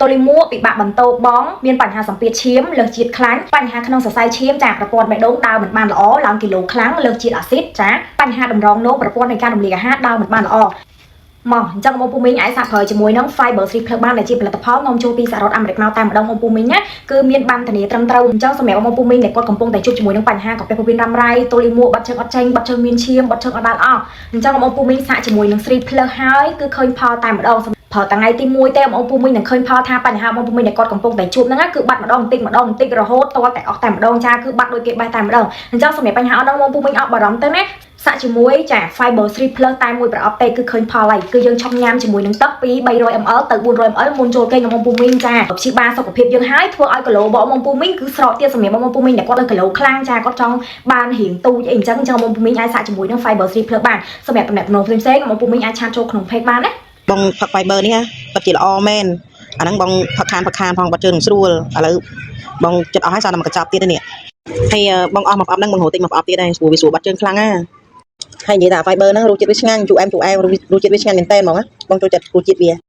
ទល់លាមកពិបាកបន្ទោបងមានបញ្ហាសម្ពាធឈាមលើសជាតិខ្លាញ់បញ្ហាក្នុងសរសៃឈាមចាប្រព័ន្ធបេះដូងដើរមិនបានល្អឡើងគីឡូខ្លាំងលើសជាតិអាស៊ីតចាបញ្ហាតម្រងនោមប្រព័ន្ធនៃការរំលាយអាហារដើរមិនបានល្អមកអញ្ចឹងបងពូមីងអាចសាកប្រើជាមួយនឹង Fiber 3 Plus បានដែលជាផលិតផលនាំចូលពីសហរដ្ឋអាមេរិកមកតែម្ដងបងពូមីងណាគឺមានបានធានាត្រឹមត្រូវអញ្ចឹងសម្រាប់បងពូមីងដែលគាត់កំពុងតែជួបជាមួយនឹងបញ្ហាកាពះពោះវៀនរ៉ាំរ៉ៃទល់លាមកបាត់ជើងអត់ចេញបាត់ជើងមានឈាមបាត់ជើងអត់ដាល់អស់អញ្ចឹងបងពូមីងសាកជាមួយនឹង3 Plus ហើយគឺឃើញផលតែម្ដងប្រើតែថ្ងៃទី1ទេបងពូមីងនឹងឃើញផលថាបញ្ហាបងពូមីងដែលគាត់កំពុងតែជួបហ្នឹងគឺបាត់ម្ដងបន្តិចម្ដងបន្តិចរហូតតតែអស់តែម្ដងចាគឺបាត់ដូចគេបេះតែម្ដងអញ្ចឹងសម្រាប់បញ្ហាអស់ហ្នឹងបងពូមីងអត់បារម្ភទៅណាសាក់ជាមួយចា Fiber 3 Plus តែមួយប្រអប់ទេគឺឃើញផលហើយគឺយើងឆុងញ៉ាំជាមួយនឹងទឹកពី 300 ml ទៅ 400 ml មុនចូលគេងបងពូមីងចាព្យាបាលសុខភាពយើងហើយធ្វើឲ្យគីឡូរបស់បងពូមីងគឺស្រកទៀតសម្រាប់បងពូមីងដែលគាត់លើគីឡូខ្លាំងចាគាត់ចង់បានរៀងទូចអីអញ្ចឹងអញ្ចឹងបងពូមីងអាចសាកជាមួយនឹង Fiber 3 Plus បានសម្រាប់តំណែងផ្សេងៗបងពូមីងអាច chat ចូលក្នុង page បានណា។ បងផឹក fiber នេះណាពិតជាល្អមែនអាហ្នឹងបងផឹកខានផឹកខានផងបាត់ជើងស្រួលឥឡូវបងចិត្តអស់ហើយសល់តែមកកញ្ចប់ទៀតទេនេះហើយបងអស់មកប្រអប់ហ្នឹងបងរត់ទិញមកប្រអប់ទៀតដែរស្រួលវាស្រួលបាត់ជើងខ្លាំងណាហើយនិយាយថា fiber ហ្នឹងរសជាតិវាឆ្ងាញ់ជូរអែមជូរអែមរសជាតិវាឆ្ងាញ់មែនតើហ្មងណាបងចូលចិត្តរសជាតិវា។